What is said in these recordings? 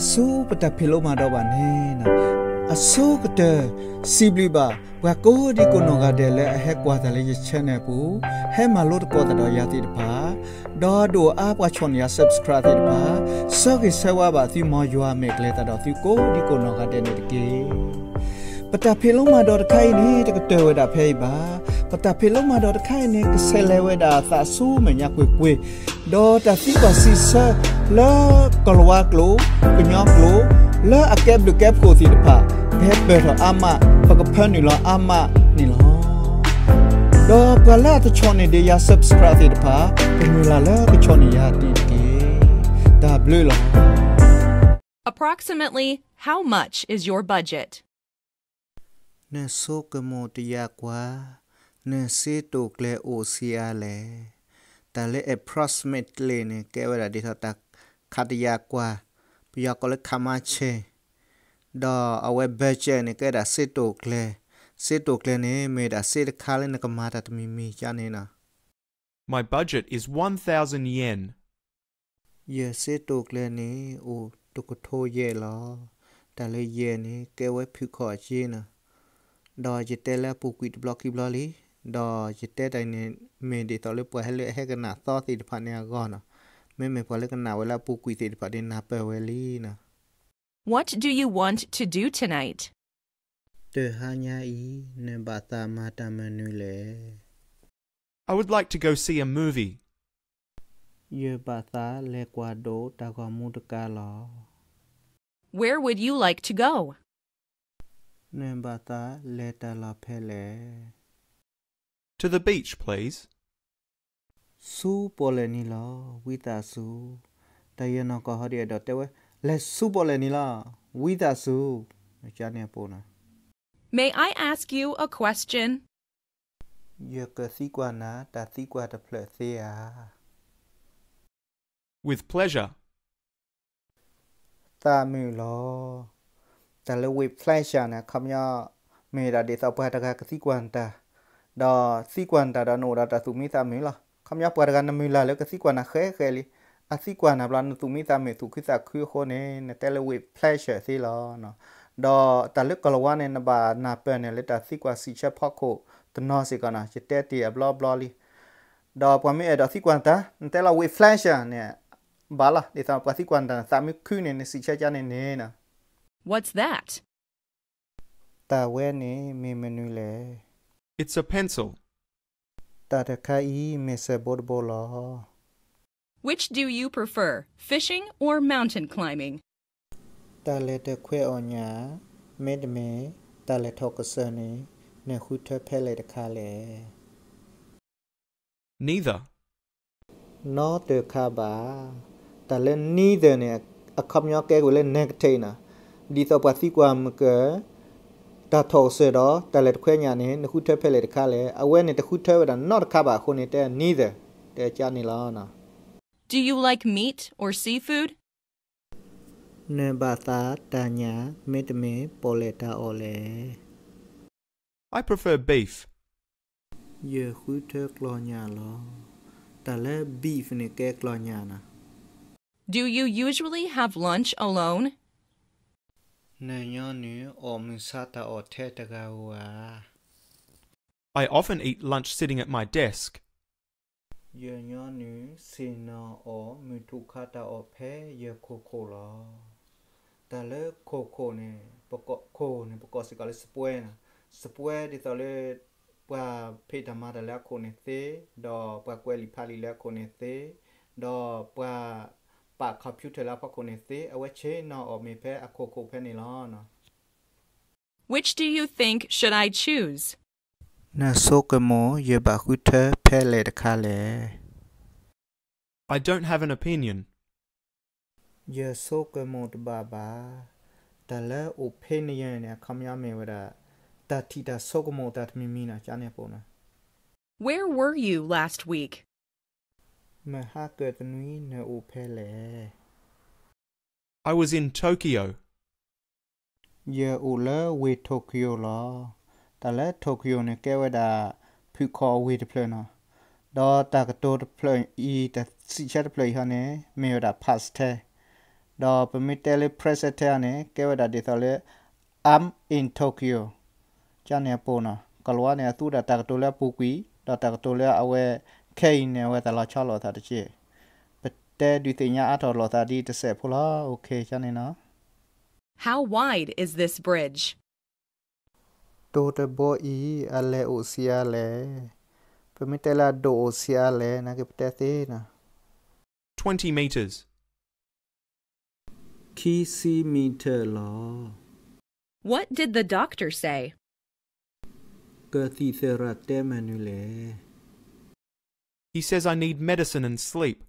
ဆူပတၢ်ဖံးလိမၤဒိးဘၣ်န့ၣ်, အဆိကတၢၢ် စံးဘျုးဘၣ် ပှၤကိးဒံကိးနီၢ်ဂၤဒဲးလၢအဟဲကွၢ်တၢ်လၢယ channel အပူၤ, ဟဲမၤလိသကိးသးဒီးယၤသ့ၣ်တဖၣ်, ဒီးဒိၣ်အါပှၤဆီၣ်န့ၢ်ယၤ subscribe သ့ၣ်တဖၣ်, ဆၢဂ့ၤဆၢဝါဘၣ်သု မ်ယွၤမဲာ်ကျဲၤတၢ်ဒီးသုကိးဒံကိးနီၢ်ဂၤဒဲးန့ၣ်တက့ၢ်. ပတၢ်ဖံးလိမၤဒိးတခါအံၤန့ၣ် တကတၢၢ်ဝဲဒၣ်ဖဲအံၤဘၣ်. ပတၢ်ဖံးလိမၤဒိးတခါအံၤန့ၣ် ကဆဲးလဲၤဝဲဒၣ်သးဆူမဲာ်ညါကွ့ၢ်ကွ့ၢ်, ဒီးတၢ်သံကွၢ်စံးဆၢလၢကလၤဝါကျိာ်, ကညီကျိာ်, လၢအကဲဘျုးကဲဖှိၣ်သ့ၣ်တဖၣ်, ပဟဲပၢၢ်ထီၣ်အါမး, ပကဖၢနုာ်လီၤအါမးန့ၣ်လီၤ. ဒီးပှၤလၢအတဆီၣ်န့ၢ်ဒံးယၤ subscribe သ့ၣ်တဖၣ်, ကမုၢ်လၢ်လၢကဆီၣ်န့ၢ်ယၤတက့ၢ်. တၢ်ဘျုးလီၤ. Approximately how much is your budget? နဆိကမိၣ်တယၤကွၢ်, နစ့တိာ်ကျဲၤအိၣ်ဆံးအါလဲၣ်. တၢ်လၢ approximately န့ၣ် ကဲဝဲဒၣ်ဒ်သိးတၢ်ခးတယၤကွၢ်, ပယီၤကိးလၢ ခန့်မှန်းခြေ, ဒီးအဝဲ budget န့ၣ် ကဲဒၣ်စ့တိာ်ကျဲၤ, စ့တိာ်ကျဲၤန့ၣ် မ့ၢ်ဒၣ်စ့တခါလၢနကမၤတၢ်တမံၤမံၤကန့ၣ်နီၤ. My budget is one thousand yen. ယစ့တိာ်ကျဲၤန့ၣ် အိၣ်တကထိယဲၢ်လီၤ. တၢ်လၢယဲၢ်န့ၣ် ကဲဝဲဖုၣ်ခီၣ်အစ့နီၤ. ဒီးယတဲလၢအပူၤကွံာ်တဘျီခံဘျီလံ, ဒီးယတဲတၢ်အံၤန့ၣ် မ့ၢ်ဒ်သိးလၢပှၤဟဲလၢအဟဲကနၣ်သီသ့ၣ်တဖၣ်န့ၣ်အဂီၢ်နီၤ. မ့မ့ၢ်ပှၤလၢကနၣ်ဝဲလၢအပူၤကွံာ်သ့ၣ်တဖၣ်န့ၣ် နၢ်ပၢၢ်ဝဲလံနီၤ. What do you want to do tonight? တဟါညါအံၤ နဘၣ်သးမၤတၢ်မနုၤလဲၣ်. I would like to go see a movie. ယဘၣ်သးလဲၤကွၢ်ဒိးတၢ်ဂီၤမူတကါလီၤ. Where would you like to go? နဘၣ်သးလဲၤတၢ်လီၢ်ဖဲလဲၣ်. To the beach, please. ဆူပီၣ်လဲၣ်နံၤလီၤ, ဝံသးစူၤ. တၢ်ယဲၢ်နီၢ်ကီၢ်ဟီဒ်အဲၣ်ဒိးတဲဝဲ, လဲၤဆူပီၣ်လဲၣ်နံၤလီၤ, ဝံသးစူၤ. ကန့ၣ်အပူၤနီၤ. May I ask you a question? ယကသံကွၢ်နၤတၢ်သံကွၢ်တဖျၢၣ်သ့ဧါ. With pleasure. သးမုာ်လီၤ. တၢ်လၢ with pleasure န့ၣ် အခီပညီ မ့ၢ်ဝဲဒၣ်ဒ်သိးပှၤတဂၤကသံကွၢ်နတၢ်, ဒီးသံကွၢ်နတၢ်ဒီးနအိၣ်ဒီးတၢ်သူၣ်မံသးမုာ်လီၤ. အခီပညီပှၤတဂၤနမုၢ်လၢ်လၢကသံကွၢ်နၤဃဲဃဲလံ, အသံကွၢ်နၤဘျီ နသူၣ်မံသးမုာ်သူၣ်ခုသးခုအဃိန့ၣ် နတဲလၢ with pleasure သ့လီၤ. ဒီးတၢ်လၢကလၤဝါန့ၣ် နဘၣ်နၢ်ပၢၢ်န့ၣ်လၢတၢ်သံကွၢ်စံးဆၢဖီခိၣ်တနီၤစ့ၢ်ကီးနီၤ, ယတဲတ့ၢ်အဘျီဘျီလံ. ဒီးပှၤမ့ၢ်အဲၣ်ဒိးသံကွၢ်နတၢ် နတဲလီၤ with pleasure န့ၣ် ဘၣ်လီၤ. ဒ်သိးပှၤသံကွၢ်နတၢ် နသးမုာ်ခုန့ၣ် နစံးဆၢကန့ၣ်န့ၣ်နီၤ. What's that? တၢ်ဝဲန့ၣ်မ့ၢ်မနုၤလဲၣ်. It's a pencil. တၢ်တခါအံၤမ့ၢ်စဲးဘိတဘိလီၤ. Which do you prefer, fishing or mountain climbing? တၢ်လဲၤတခွဲးအီၣ်ညၣ်, မ့တမ့ၢ် တၢ်လဲၤထီၣ်ကစၢၢ်န့ၣ် နဃုထၢဖဲလဲၣ်တခါလဲၣ်. Neither. နီတခါဘၣ်. တၢ်လၢ neither န့ၣ် အခီပညီကဲကွံာ်လၢ negative နီၤ. ဒ်သိးပှၤသံကွၢ်မုၢ်ကၢၢ် တၢ်ထီၣ်ကစၢၢ်ဒီး တၢ်လဲၤတခွဲးညၣ်န့ၣ် နဃုထၢဖဲလဲၣ်တခါလဲၣ်. အဝဲန့ၣ်တဃုထၢဝဲဒၣ်နီတခါဘၣ်အဃိန့ၣ် တဲ neither တဲကန့ၣ်လီၤ. Do you like meat or seafood? နဘၣ်သးတၢ်ညၣ် မ့တမ့ၢ်ပီၣ်လဲၣ်တၢ်အီၣ်လဲၣ်. I prefer beef. ယဃုထၢကျီၢ်ညၣ်လီၤ. တၢ်လၢ beef န့ၣ်ကဲကျီၢ်ညၣ်နီၤ. Do you usually have lunch alone? နညီနုၢ်အီၣ်မုၢ်ဆါတၢ်အီၣ်ထဲတဂၤဧါ. I often eat lunch sitting at my desk. ယညီနုၢ်ဆ့ၣ်နီၤအီၣ်မုၢ်ထူၣ်ခါတၢ်အီၣ်ဖဲယခိၣ်ခိၣ်လီၤ. တၢ်လၢခိၣ်ခိၣ်န့ၣ် ပကိးခိၣ်န့ၣ် ပကိးစ့ၢ်ကီးလၢစပွဲနီၤ. စပွဲဒ်သိးလၢ ပှၤဖံးတၢ်မၤတၢ်လၢအခိၣ်န့ၣ်သ့, ဒီးပှၤကွဲးလံာ်ဖးလံာ်လၢအခိၣ်န့ၣ်သ့, ဒီးပှၤပာ် computer လၢအဖီခိၣ်န့ၣ်သ့, အဝဲဆ့ၣ်နီၤအီၣ်မ့ၢ်ဖဲအခိၣ်ခိၣ်ဖဲန့ၣ်လီၤ. Which do you think should I choose? နဆိကမိၣ်ယဘၣ်ဃုထၢဖဲလဲၣ်တခါလဲၣ်. I don't have an opinion. ယဆိကမိၣ်တဘၣ်ဘၣ်. တၢ်လၢ opinion န့ၣ် အခီပညီမ့ၢ်ဝဲဒၣ် တၢ်ထံၣ်တၢ်ဆိကမိၣ်တၢ်တမံၤမံၤနီၤ ကန့ၣ်အပူၤနီၤ. Where were you last week? မဟါကၢၢ်တနွံနအိၣ်ဖဲလဲၣ်. I was in Tokyo. ယအိၣ်လၢဝ့ၢ် Tokyo လီၤ. တၢ်လၢ Tokyo န့ၣ် ကဲဝဲဒၣ် ဖုၣ်ခီၣ်အဝ့ၢ်တဖျၢၣ်နီၤ. ဒီးတၢ်ကတိၤတဖျၢၣ်အံၤ တၢ်စံးဆၢတဖျၢၣ်အံၤဟီန့ၣ် မ့ၢ်ဝဲဒၣ် past tense. ဒီးပမ့ၢ်တဲလၢ present tense န့ၣ် ကဲဝဲဒၣ်ဒ်သိးလၢ I'm in Tokyo ကန့ၣ်အပူၤနီၤ. ကလၤဝါန့ၣ် အသူဒၣ်တၢ်ကတိၤလၢအပူၤကွံာ် ဒီးတၢ်ကတိၤလၢအဝဲခဲအံၤန့ၣ် အဝဲသးလီၤဆီလိာ်အသးတက့ၢ်. ပတဲဒုးသ့ၣ်ညါအါထီၣ်လိာ်သးဒ်တစဲးဖိလီၤ. Okay ကန့ၣ်နီၤ. How wide is this bridge? တိၤတဘိအံၤ အလဲၢ်အိၣ်ဆံးအါလဲၣ်. ပမ့ၢ်တဲလၢအဒိၣ်အိၣ်ဆံးအါလဲၣ် နာ်က့ပတဲသ့နီၤ. Twenty meters. ခံဆံမံထၢၣ်လီၤ. What did the doctor say? ကသံၣ်သရၣ်တဲမနုၤလဲၣ်. He says I need medicine and sleep.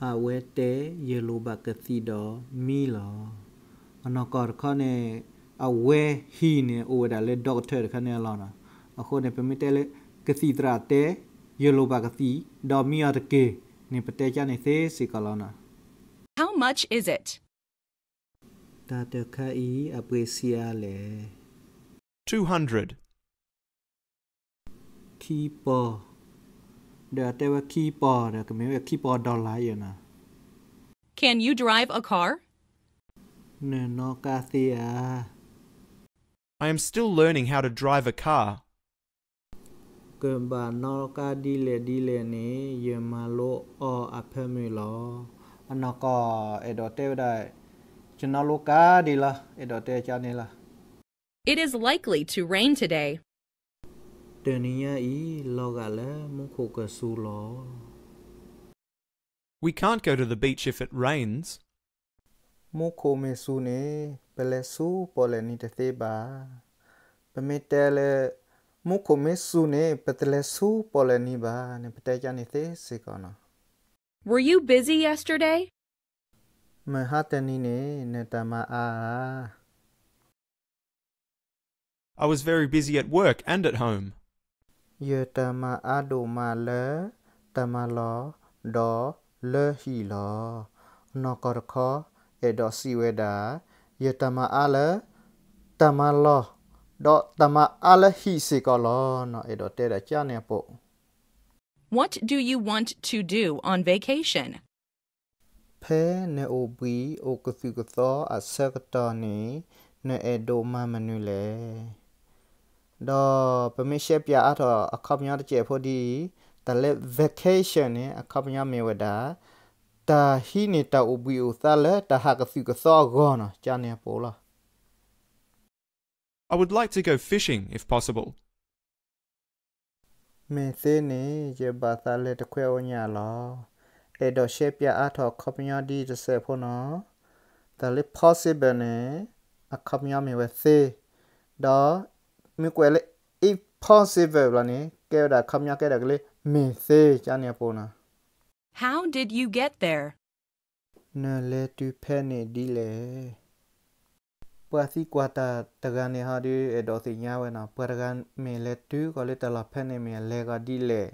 အဝဲတဲ ယလိၣ်ဘၣ်ကသံၣ်ဒီးမံလီၤ. အနီၢ်ကီၢ်တခီန့ၣ် အဝဲ he န့ၣ် အိၣ်ဝဲဒၣ်လၢ doctor တခါန့ၣ်အလီၢ်နီၤ. အဃိန့ၣ် ပမ့ၢ်တဲလၢ ကသံၣ်သရၣ်တဲ ယလိၣ်ဘၣ်ကသံၣ် ဒီးမံအီၤတက့ၢ်န့ၣ် ပတဲကန့ၣ်သ့စ့ၢ်ကီးလီၤနီၤ. How much is it? တၢ်တခါအံၤ အပှ့ၤဆံးအါလဲၣ်. Two hundred. ခံပီၤ, ဒီးအတဲဝဲခံပီၤဒီး ကမ့ၢ်ဝဲခံပီၤ dollar ယဲနီၤ. Can you drive a car? နနီၣ်ကါသ့ဧါ. I am still learning how to drive a car. ကဘၣ်နီၣ်ကါဒ်လဲၣ်ဒ်လဲၣ်န့ၣ် ယမၤလိအီၤအဖၢမုၢ်လီၤ. အနီၢ်ကီၢ်အဲၣ်ဒိးတဲဝဲဒၣ် ယနီၣ်လိကါဒံးလီၤ, အဲၣ်ဒိးတဲကန့ၣ်လီၤ. It is likely to rain today. တနံၤညါအံၤ လီၤဂာ်လၢမူခိၣ်ကစူၤလီၤ. We can't go to the beach if it rains. မူခိၣ်မ့ၢ်စူၤန့ၣ် ပလဲၤဆူပီၣ်လဲၣ်နံၤတသ့ဘၣ်. ပမ့ၢ်တဲလၢ မူခိၣ်မ့ၢ်စူၤန့ၣ် ပတလဲၤဆူပီၣ်လဲၣ်နံၤဘၣ်န့ၣ် ပတဲကန့ၣ်သ့စ့ၢ်ကီးနီၤ. Were you busy yesterday? မဟါတနံၤန့ၣ် နတၢ်မၤအါဧါ. I was very busy at work and at home. ယတၢ်မၤအါဒိၣ်မးလၢ တၢ်မၤလီၢ် ဒီးလၢဟံၣ်လီၤ. အနီၢ်ကီၢ်တခီ အဲၣ်ဒိးစံးဝဲဒၣ် ယတၢ်မၤအါလၢ တၢ်မၤလီၢ် ဒီးတၢ်မၤအါလၢဟံၣ်စ့ၢ်ကီးလီၤ. အဲၣ်ဒိးတဲဒၣ်ကန့ၣ်အပူၤ. What do you want to do on vacation? ဖဲနအိၣ်ဘှံးအိၣ်ကသုၣ်ကသီအဆၢကတီၢ်န့ၣ် နအဲၣ်ဒိးမၤမနုၤလဲၣ်. ဒီးပမ့ၢ်ရှဲပၠးအါထီၣ်အခီပညီတစဲးဖိဒ်အံၤ, တၢ်လၢ vacation န့ၣ် အခီပညီမ့ၢ်ဝဲဒၣ် တၢ်ဟံးန့ၢ်တၢ်အိၣ်ဘှံးအိၣ်သါလၢတၢ်ဟးကသုၣ်ကသီအဂီၢ်နီၤ, ကန့ၣ်အပူၤလီၤ. I would like to go fishing if possible. မ့ၢ်သ့န့ၣ် ယဘၣ်သးလဲၤတခွဲးအိၣ်ညၣ်လီၤ. အဲၣ်ဒိးရှဲပၠးအါထီၣ်အခီပညီဒ်တစဲးဖိနီၤ. တၢ်လၢ possible န့ၣ် အခီပညီမ့ၢ်ဝဲသ့, ဒီးမ့ၢ်ကွဲးလၢ if possible လီၤန့ၣ် ကဲဝဲဒၣ်အခီပညီကဲဒၣ်ကလၢ မ့ၢ်သ့ ကန့ၣ်အပူၤနီၤ. How did you get there? နလဲၤတုၤဖဲန့ၣ်ဒ်လဲၣ်. ပှၤသံကွၢ်တၢ်တဂၤန့ၣ်ဟီဒုး အဲၣ်ဒိးသ့ၣ်ညါဝဲနီၤ, ပှၤတဂၤမ့ၢ်လဲၤတုၤကီးလၢတၢ်လီၢ်ဖဲန့ၣ် မ့ၢ်အလဲၤကီးဒ်လဲၣ်,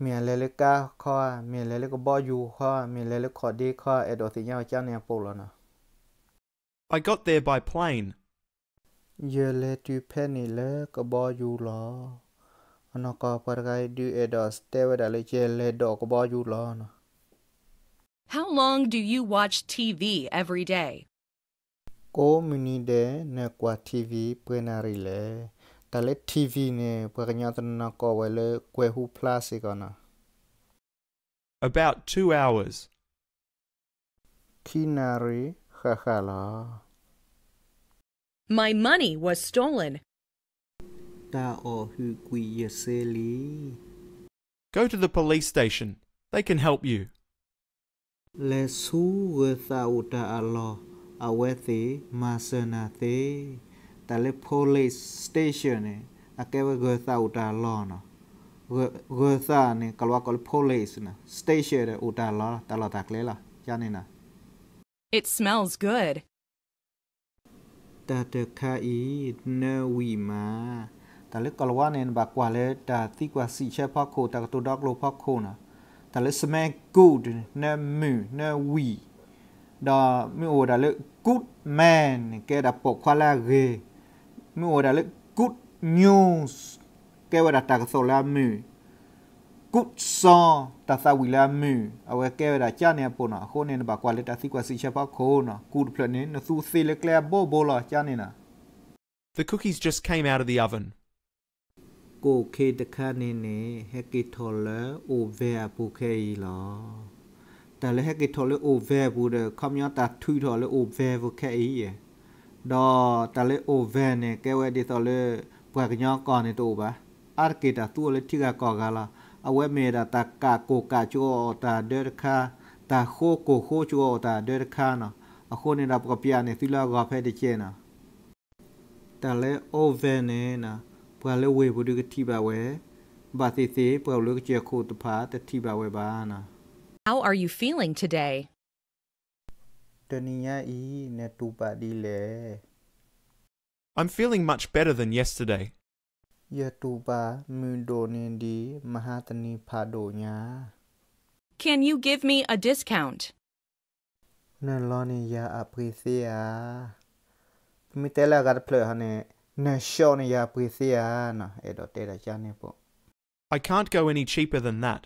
မ့ၢ်အလဲၤလၢကါခီဧါ, မ့ၢ်အလဲၤလၢကဘီယူၤခီဧါ, မ့ၢ်လဲၤလၢခီၣ်ဒ့ခီဧါ, အဲၣ်ဒိးသ့ၣ်ညါဝဲကန့ၣ်အပူၤလီၤနီၤ. I got there by plane. ယလဲၤတုၤဖဲန့ၣ်လၢကဘီယူၤလီၤ. အနီၢ်ကီၢ်ပှၤတဂၤအံၤဒုးအဲၣ်ဒိးတဲဝဲဒၣ်လၢ ယလဲၤဒိးကဘီယူၤလီၤနီၤ. How long do you watch T V every day? ကိးမုၢ်နံၤဒဲး နကွၢ် TV ပှဲၤနၣ်ရံၣ်လဲၣ်. တၢ်လၢ TV န့ၣ် ပှၤကညီတနီၤနီၤကိးဝဲလၢ ကွဲၤဟူဖျါစ့ၢ်ကီးနီၤ. About two hours. ခံနၣ်ရံၣ်ဃၣ်ဃၣ်လီၤ. My money was stolen. တၢ်အီၣ်ဟုၣ်ကွံာ်ယစ့လံ. Go to the police station. They can help you. လဲၤဆူဂၢၤသးအိၣ်တၢ်အလီၢ်, အဝဲသ့ၣ်မၤစၢၤနၤသ့. တၢ်လၢ police station န့ၣ် အကဲဝဲဂၢၤသးအိၣ်တၢ်အလီၢ်နီၤ. ဂၢၤ, ဂၢၤသးန့ၣ် ကလၤဝါကိးလၢ police နီၤ, station ဒီးအိၣ်တၢ်လီၢ်, တၢ်လီၢ်တၢ်ကျဲလီၤ, ကန့ၣ်နီၤ. It smells good. တၢ်တခါအံၤ နၢဝံၣ်မး. တၢ်လၢကလၤဝါန့ၣ် နဘၣ်ကွၢ်လၢတၢ်သံကွၢ်စံးဆၢဖီခိၣ် တၢ်ကတိၤဒီကျိၤဖီခိၣ်နီၤ. တၢ်လၢ smell good နၢမုာ်, နၢဝံၣ်, ဒီးမ့ၢ်အိၣ်ဝဲဒၣ်လၢ good man န့ၣ် ကဲဒၣ်ပိာ်ခွါလၢအဂ့ၤ, မ့ၢ်အိၣ်ဝဲဒၣ်လၢ good news ကဲဝဲဒၣ်တၢ်ကစီၣ်လၢအမုာ်, ကူးစောင်း တၢ်သးဝံၣ်လၢအမုာ် အဝဲကဲဝဲဒၣ်ကၠါန့ၣ်အပိၢ်နီၤ. အဃိန့ၣ် နဘၣ်ကွၢ်လၢတၢ်သံကွၢ်စံးဆၢဖီခိၣ်နီၤ. ကူးတဖျၢၣ်န့ၣ် နသူသ့လၢကျဲအဘိဘိလီၤ ကၠါန့ၣ်နီၤ. The cookies just came out of the oven. ကိၣ်ခ့တခါန့ၣ်န့ၣ် ဟဲက့ၤထီၣ်လၢ oven အပူၤခဲအံၤလီၤ. တၢ်လၢဟဲက့ၤထီၣ်လၢ oven အပူၤဒီး ခီပညီတၢ်ထုးထီၣ်လၢ oven ပူၤခဲအံၤ, ဒီးတၢ်လၢ oven န့ၣ် ကဲဝဲဒ်သိးလၢ ပှၤကညီကီၢ်န့ၣ်တအိၣ်ဘၣ်. အါတက့ၢ်တၢ်သူအီၤလၢထံဂၤကီၢ်ဂၤလီၤ. အဝဲမ့ၢ်ဝဲဒၣ်တၢ်ကၣ်ကိၣ်ကၣ်ကၠီအီၤတၢ်ဒၢတခါ, တၢ်ဃိကိၣ်ဃိကၠီအီၤတၢ်ဒၢတခါနီၤ. အဃိန့ၣ်ဒီး ပကပျးန့ၢ်သုလၢအဂီၢ်ဖဲတကဲနီၤ. တၢ်လၢ oven န့ၣ် ပှၤလၢဝ့ၢ်ပူၤဒုးကထံၣ်ဘၣ်ဝဲ, ဘၣ်သ့ၣ်သ့ၣ် ပှၤအိၣ်လၢကစၢၢ်ခိၣ်တဖၣ်တထံၣ်ဘၣ်ဝဲဘၣ်နီၤ. How are you feeling today? တနံၤညါအံၤ နတူၢ်ဘၣ်ဒ်လဲၣ်. I'm feeling much better than yesterday. ယတူၢ်ဘၣ်မုာ်ဒိၣ်န့ၢ်ဒံး မဟါတနံၤဖးဒိၣ်ညါ. Can you give me a discount? နလီန့ၢ်ယၤအပှ့ၤသ့ဧါ. ပမ့ၢ်တဲလၢအဂၤတဖျၢၣ်ဟီန့ၣ် နဆှီန့ၢ်ယၤအပှ့ၤသ့ဧါနီၤ. အဲၣ်ဒိးတဲဒၣ်ကၠါန့ၣ်အပိၢ် I can't go any cheaper than that.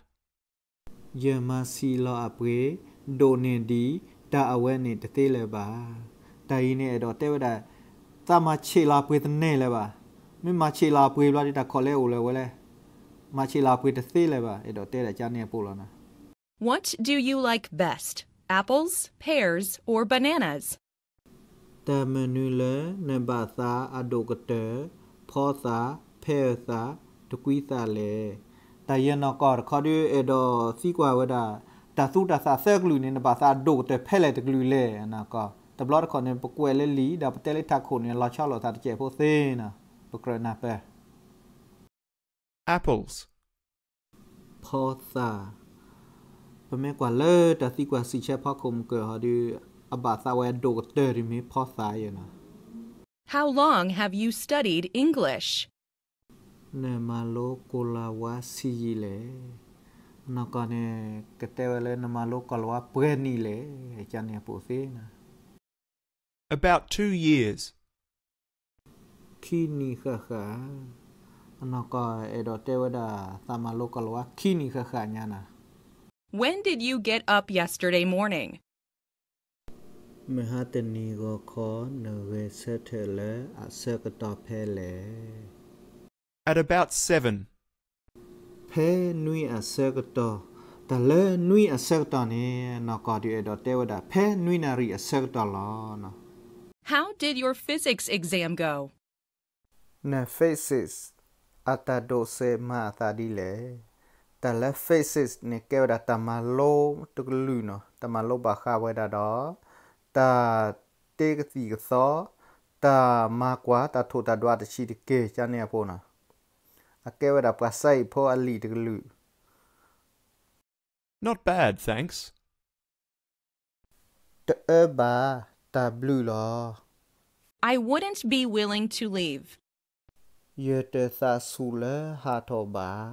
ယမၤဆံးလီၤအပှ့ၤ ဒိၣ်န့ၢ်ဒံး တၢ်အဝဲန့ၣ်တသ့လၢၤဘၣ်. တၢ်အံၤန့ၣ် အဲၣ်ဒိးတဲဝဲဒၣ် သးမၤဆံးလီၤအပှ့ၤတန့ၢ်လၢၤဘၣ်. မ့ၢ်မၤဆံးလီၤအပှ့ၤဘျီဒီး တၢ်ခီၣ်လဲအိၣ်လၢၤဝဲလဲၣ်. မၤဆံးလီၤအပှ့ၤတသ့လၢၤဘၣ်. အဲၣ်ဒိးတဲဒၣ်ကၠါန့ၣ်အပိၢ်လီၤနီၤ. What do you like best, apples, pears, or bananas? တၢ်မနုၤလၢ နဘၣ်သးအဒိၣ်ကတၢၢ်, ဖီသၣ်, ဖဲအၢၣ်သၣ်, တကွံသၣ်လဲၣ်. တၢ်ယဲၢ်နီၢ်ကီၢ်တခီဒုး အဲၣ်ဒိးသံကွၢ်ဝဲဒၣ် တၢ်သူတၢ်သၣ်သၢကလုာ်န့ၣ် နဘၣ်သးအဒိၣ်ကတၢၢ်ဖဲလဲၣ်တကလုာ်လဲၣ်. အနီၢ်ကီၢ် တဘျီတခီၣ်န့ၣ် ပကွဲးလၢလံာ် ဒီးပတဲလၢထးခိၣ်န့ၣ် လီၤဆီလိာ်သးတစဲးဖိသ့နီၤ. ပကြၢးနၢ်ပၢၢ် Apples. ဖီသၣ်. ပမ့ၢ်ကွၢ်လၢတၢ်သံကွၢ်စံးဆၢဖီခိၣ်မုၢ်ကၢၢ်ဟီဒုး အဘၣ်သးဝဲအဒိၣ်ကတၢၢ်ဒုးမ့ၢ်ဖီသၣ်ယဲနီၤ. How long have you studied English? နမၤလိကိၤလၤဝါဆံးယံာ်လဲၣ်. အနီၢ်ကီၢ်န့ၣ် ကတဲဝဲလၢနမၤလိကိၤလၤဝါပှဲၤနံၣ်လဲၣ်, ကန့ၣ်အပိၢ်သ့နီၤ. About two years. ခံနံၣ်ဃၣ်ဃၣ်. အနီၢ်ကီၢ်အဲၣ်ဒိးတဲဝဲဒၣ် သးမၤလိကိၤလၤဝါခံနံၣ်ဃၣ်ဃၣ်ညါနီၤ. When did you get up yesterday morning? မုၢ်ဟါတနံၤဂီၤခီ နဂဲၤဆၢထၢၣ်လၢအဆၢကတီၢ်ဖဲလဲၣ်. At about seven. ဖဲနွံအဆၢကတီၢ်. တၢ်လၢနွံအဆၢကတီၢ်န့ၣ် နီၢ်ကီၢ်ဒုးအဲၣ်ဒိးတဲဝဲဒၣ် ဖဲနွံနၣ်ရံၣ်အဆၢကတီၢ်လီၤ. How did your physics exam go? န physics အတၢ်ဒိးစဲးမၤအသးဒ်လဲၣ်. တၢ်လၢ physics န့ၣ် ကဲဝဲဒၣ်တၢ်မၤလိတကလုာ်နီၤ, တၢ်မၤလိဘၣ်ဃးဝဲဒၣ်ဒီး တၢ်တ့ကသံၣ်ကသီ, တၢ်မၤကွၢ်တၢ်ထိၣ်တၢ်ဒွးတဆံးတက့ၢ် ကန့ၣ်အပိၢ်နီၤ. အကဲဝဲဒၣ်ပှၤစဲးဖိအလံာ်တကလုာ်. Not bad, thanks. တအၢဘၣ်, တၢ်ဘျုးလီၤ. I wouldn't be willing to leave. ယတသးဆူၣ်လၢဟးထီၣ်ဘၣ်.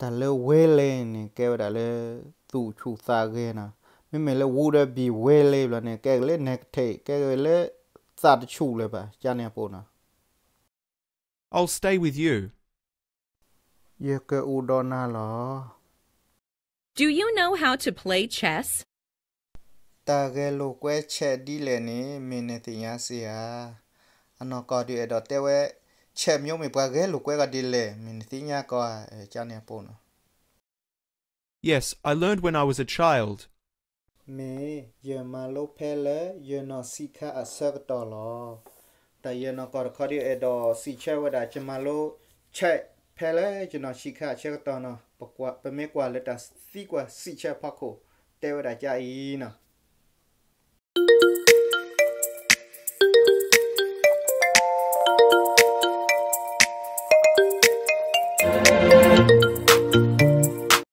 တၢ်လၢ willing န့ၣ် ကဲဝဲဒၣ်လၢ သူၣ်ဆူၣ်သးဂဲၤနီၤ. မ့မ့ၢ်လၢ wouldn't be willing ဘျီန့ၣ် ကဲက့ၤလၢ negative ကဲက့ၤလၢ သးတဆူၣ်လၢၤဘၣ် ကန့ၣ်အပိၢ်နီၤ. I'll stay with you. ယကအိၣ်ဒီးနၤလီၤ. Do you know how to play chess? တၢ်ဂဲၤလိာ်ကွဲ chess ဒ်လဲၣ်န့ၣ် မ့ၢ်နသ့ၣ်ညါစ့ၢ်ဧါ. အနီၢ်ကီၢ်ဒုးအဲၣ်ဒိးတဲဝဲ chess မျိုး မ့ၢ်ပှၤဂဲၤလိာ်ကွဲကီးဒ်လဲၣ် မ့ၢ်နသ့ၣ်ညါကီးဧါ, ကန့ၣ်အပိၢ်နီၤ. Yes, I learned when I was a child. မ့ၢ်ယမၤလိဖဲလၢယနီၢ်ဆံးခါအဆၢကတီၢ်လီၤ. တၢ်ယဲၢ်နီၢ်ကီၢ်တခီဒုးအဲၣ်ဒိးစံးဆၢဝဲဒၣ် ယမၤလိ chess ဖဲလၢယနီၢ်ဆံးခါအဆၢကတီၢ်နီၤ. ပကွၢ်, ပမ့ၢ်ကွၢ်လၢတၢ်သံကွၢ်စံးဆၢဖီခိၣ် တဲဝဲဒၣ်ကၠါအံၤနီၤ.